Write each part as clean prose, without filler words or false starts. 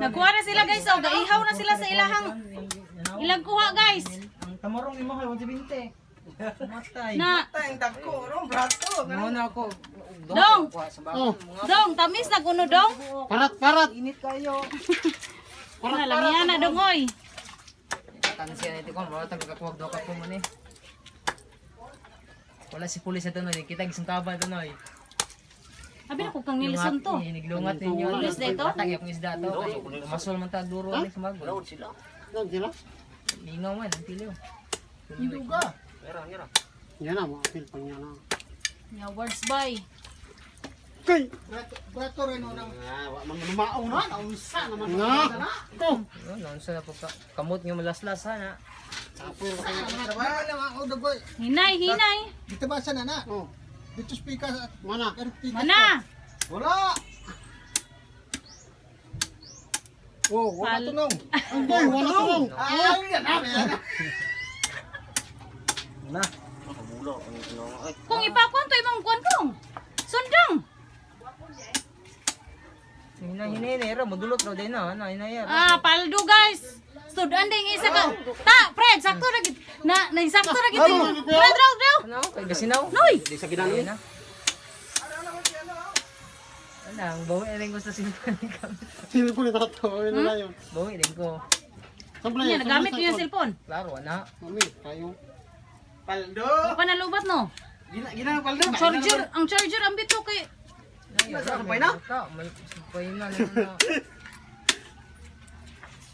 Nagkuha na sila, guys, oh, gaihaw na sila sa ilahang ilang kuha, guys. Ang tamorong imo kay 170. Matay. Na Tayong dagko, no? Brato. Mo na ako. Dong. Oh, Dong, tamis na kuno, dong. parat parat. Init kayo. Na lamian na, dong, oy. Tansiya na ito ko, wala tag kakuwag daw ka po mo ni. Wala si pulis na noy, kita gisang taba to noy. Abi na kung kang nilison to. Niglungat ninyo. Pulis na ito? Atag yung isda to. Masol man ta duro ni sumagol. Sila. Sila. Mingaw man ang piliw. Yan na, mga apil pang yan na. Yeah, words by. Kay! Brato rin o nang... Ah, wa man lumao na, naunsa naman. Na! Ko! Yun, naunsa na po ka. Kamot nga malaslas ha na. Apoy ra kayo. Wala na ako dagoy. Hinay, hinay. Dito ba sa nana? Oh, Dito speaker at mana. Mana. Wala. Oh, wala tunong. Ang boy, wala tulong. Ay, yan na. Na. Kung ipakuan to imong kuan kong. Sundang. Hinay hinay na era modulot raw din na, na hinay era. Ah, paldo, guys. Sudan ding isa ka. Ta, Fred, sakto ra gid. Na, na sakto ra gid. Fred, raw, raw. Ano kay gasinaw? Noy. Di sa ginano na. Ano, ang bawi rin ko sa cellphone ni kami. Sino po ni Tato? Ano na yun? Bawi rin ko. Sablay, Niya, nagamit niyo yung cellphone. Klaro, ana. Mami, kayo. Paldo. Pa nalubat no. Gina gina paldo. Ang charger ang bito kay Sampay na? Sampay na. na.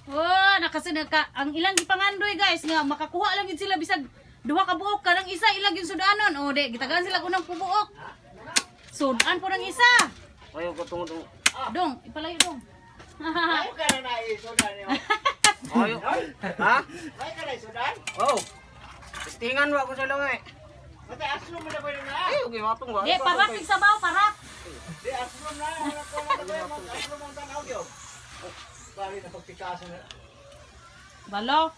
Oh, nakasi naka ang ilang gipangandoy, guys, nga makakuha lang gid sila bisag duha ka buok kanang isa ilang yung sudanon. O di gitagaan sila kunang pubuok. Sudan po ng isa. Ayaw ko tungod. Dong, ipalayo dong. Ay ka na na isudan niyo. Ayaw. Ha? Ay ka na isudan. Oh. Testingan wa ko sa lang eh. Mata aslo mo na ba na? Ay, okay matong ba? Di parak sig sabaw, parak. Di aslo na wala ko na ba mo aslo mo tanaw gyud. Bali na pagpikaso na. Balo.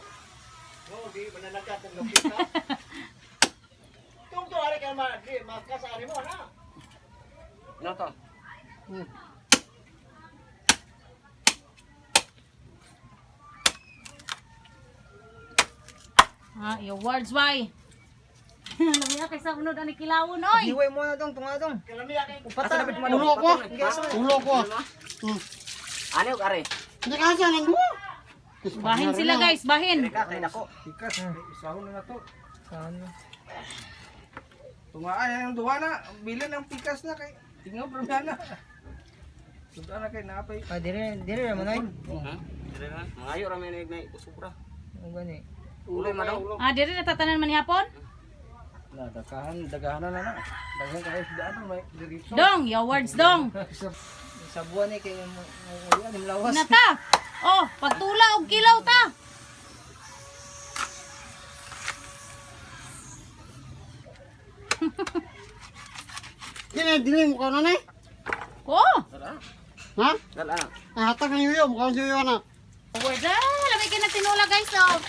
No, di mananagat ang lupita. Tung to ari ka ma di makasari mo na. Ano to? Ha, your words why? Lamiya kay sa unod ani kilawon oy. Hiway mo na dong, tunga dong. Kalamiya kay Upata. Ulo ko. Ulo ko. Ano yung are? Hindi ka sa nang duwa. Bahin sila, guys, bahin. Ka kay nako. Pikas, isahon na to. Saan? Tungaan ang duha na, bilin ang pikas na kay tingaw bro na. Sudan na kay napay. Ah, dire, dire mo nay. Ha? Dire na. Mangayo ra may naig usubra. Ang gani. Uloy man daw. Ah, dire natatanan man hapon. Na dagahan, dagahan na na. Daghan kayo sudan may diretso. Dong, your words dong. Sa buwan eh kay mo mo lawas. Na ta. Oh, pagtula og kilaw ta. Dili, dili mo ka na ni. Ko. Ha? Dala na. Ay, hatag ng yuyo, mukha ng yuyo na. Words ah, lamig kay nagtinula, guys, oh.